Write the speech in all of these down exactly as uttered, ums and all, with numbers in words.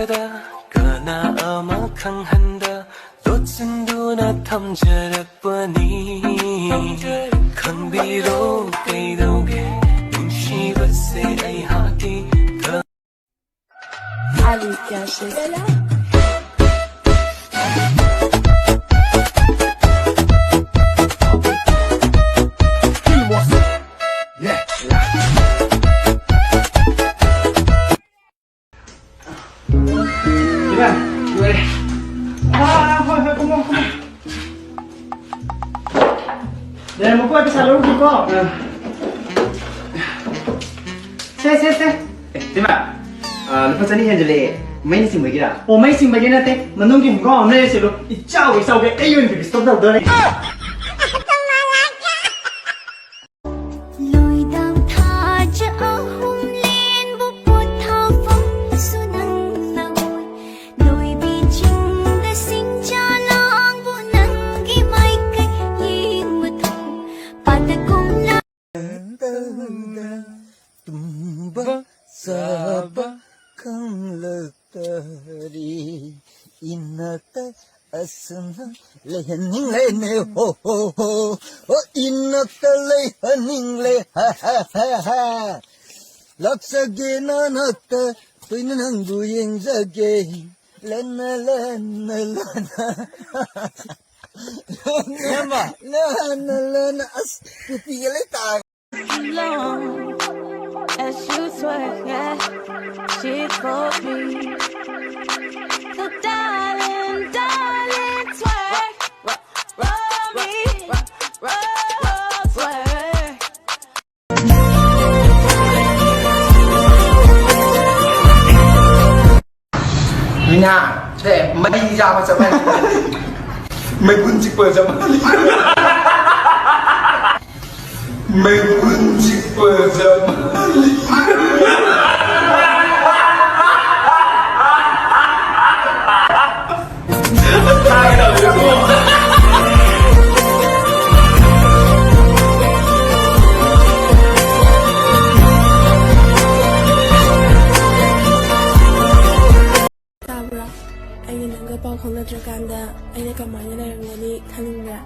ꯀꯅꯥ ꯑꯃ ꯈꯪꯍꯟꯗ ꯂꯣꯠꯁꯤꯟꯗꯨꯅ ꯊꯝꯖꯔꯛꯄꯅꯤ꯫ ꯈꯪꯕꯤꯔꯣ ꯀꯩꯗꯧꯒꯦ ꯅꯨꯡꯁꯤꯕꯁꯦ ꯑꯩꯍꯥꯛꯀꯤ ꯊ- ꯏꯃꯥ, ꯂꯣꯏꯔꯦ꯫ ꯑꯥ, ꯍꯣꯏ, ꯍꯣꯏ, ꯀꯨꯝꯃꯣ, ꯀꯨꯝꯃꯣ꯫ ꯂꯩꯔꯝꯃꯣꯀꯣ, ꯑꯩ ꯄꯩꯁꯥ ꯂꯧꯔꯨꯒꯦꯀꯣ꯫ ꯑꯥ꯫ ꯁꯦ, ꯁꯦ, ꯁꯦ꯫ ꯑꯦ, ꯏꯃꯥ, ꯑꯥ, ꯂꯨꯄꯥ ꯆꯅꯤ ꯍꯦꯟꯖꯤꯜꯂꯛꯑꯦ꯫ ꯃꯩꯅ ꯆꯤꯡꯕꯒꯤꯔꯥ? ꯑꯣ, ꯃꯩ ꯆꯤꯡꯕꯒꯤ ꯅꯠꯇꯦ꯫ ꯃꯅꯨꯡꯒꯤ ꯈꯣꯡꯒ꯭ꯔꯥꯎ ꯑꯃ ꯂꯩꯔꯁꯤꯔꯣ? ꯏꯆꯥꯎꯒ ꯏꯆꯥꯎꯒꯩ ꯑꯩ ꯑꯣꯏꯅ disturb ꯇꯧꯗꯣꯔꯦ꯫ ꯂꯣꯏꯗꯥꯝ ꯊꯥꯖ ꯑꯍꯨꯝ ꯂꯦꯟꯕꯨ ꯄꯣꯊꯥꯐꯝꯁꯨ ꯅꯪꯅ ꯑꯣꯏ꯫ ꯂꯣꯏꯕꯤ ꯆꯤꯡꯗ ꯁꯤꯡꯖꯥ ꯂꯥꯡꯕꯨ ꯅꯪꯒꯤ ꯃꯥꯏꯀꯩ ꯌꯦꯡꯕ ꯊꯣꯛ꯫ ꯄꯥꯠꯇ ꯀꯨꯝꯂ ꯇꯨꯝꯕ ꯆꯥꯕ ꯈꯪꯂꯛꯇꯔꯤ꯫ ꯏꯅꯥꯛꯇ ꯑꯁꯨꯝꯅ ꯂꯩꯍꯟꯅꯤꯡꯂꯦꯅꯦ, ꯍꯣ, ꯍꯣ, ꯍꯣ꯫ ꯍꯣ, ꯏꯅꯥꯛꯇ ꯂꯩꯍꯟꯅꯤꯡꯂꯦ, ꯍꯥ, ꯍꯥ, ꯍꯥ, ꯍꯥ꯫ ꯂꯥꯛꯆꯒꯦ ꯅꯅꯥꯛꯇ, ꯇꯣꯏꯅ ꯅꯪꯕꯨ ꯌꯦꯡꯖꯒꯦ꯫ ꯂꯟꯅ, ꯂꯟꯅ, ꯂꯟꯅ꯫ ꯏꯌꯥꯝꯕ꯫ ꯂꯟꯅ, ꯂꯟꯅ, ꯑꯁ, ꯇꯨꯄꯤꯒ ꯂꯣꯏ ꯇꯥꯔꯦ꯫ Long as you twerk, yeah, shit for me. So darling, darling, twerk for me. Oh, twerk. ꯃꯤꯅꯥ, ꯁꯦ, ꯃꯩ ꯆꯥꯕ ꯆꯞ ꯃꯥꯟꯅꯩ꯫ ꯃꯩꯕꯨꯟ ꯆꯤꯛꯄ ꯆꯞ ꯃꯥꯟꯅꯩ꯫ ꯃꯩꯕꯨꯟ ꯆꯤꯛꯄ ꯆꯞ ꯃꯥꯟꯅꯩ꯫ ꯄꯥꯎ ꯐꯥꯎꯅꯗ꯭ꯔꯀꯥꯟꯗ ꯑꯩꯅ ꯀꯃꯥꯏꯅ ꯂꯩꯔꯝꯒꯅꯤ ꯈꯟꯕ꯭ꯔꯥ?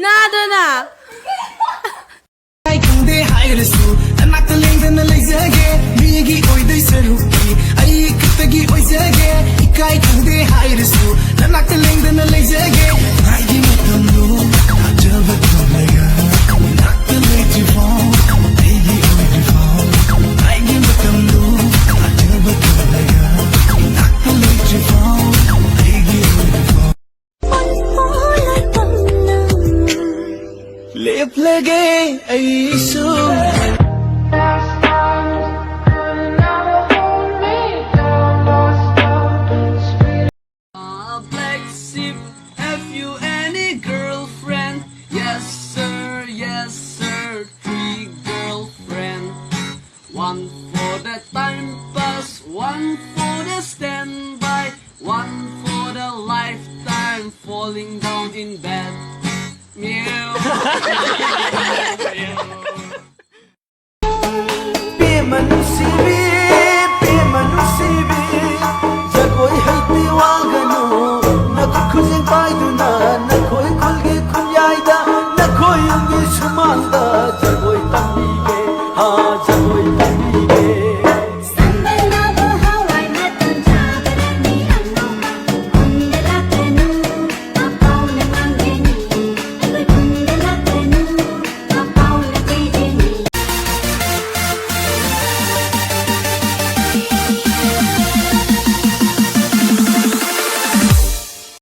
ꯅꯥꯗꯅ꯫ ꯏꯀꯥꯏ ꯈꯪꯗꯦ ꯍꯥꯏꯔꯁꯨ ꯅꯅꯥꯛꯇ ꯂꯦꯡꯗꯅ ꯂꯩꯖꯒꯦ꯫ ꯃꯤꯒꯤ ꯑꯣꯏꯗꯣꯏ ꯁꯔꯨꯛꯀꯤ ꯑꯩ ꯈꯛꯇꯒꯤ ꯑꯣꯏꯖꯒꯦ꯫ ꯏꯀꯥꯏ ꯈꯪꯗꯦ ꯍꯥꯏꯔꯁꯨ ꯅꯅꯥꯛꯇ ꯂꯦꯡꯗꯅ ꯂꯩꯖꯒꯦ꯫ ꯉꯥꯏꯒꯤ ꯃꯇꯝꯗꯣ ꯊꯥꯖꯕ ꯊꯝꯂꯒ ꯅꯅꯥꯛꯇ ꯂꯩꯇ꯭ꯔꯤꯐꯥꯎ ꯑꯩꯒꯤ ꯑꯣꯏꯗ꯭ꯔꯤꯐꯥꯎ꯫ ꯉꯥꯏꯒꯤ ꯃꯇꯝꯗꯣ ꯊꯥꯖꯕ ꯊꯝꯂꯒ ꯅꯅꯥꯛꯇ ꯂꯩꯇ꯭ꯔꯤꯐꯥꯎ ꯑꯩꯒꯤ ꯑꯣꯏꯗ꯭ꯔꯤꯐꯥꯎ꯫ ꯂꯦꯞꯂꯒꯦ ꯑꯩꯁꯨ꯫ A black sheep, have you any girlfriend? Yes, sir, yes, sir, three girlfriend. One for the time pass, one for the standby, one for the lifetime falling down in bed. Meow.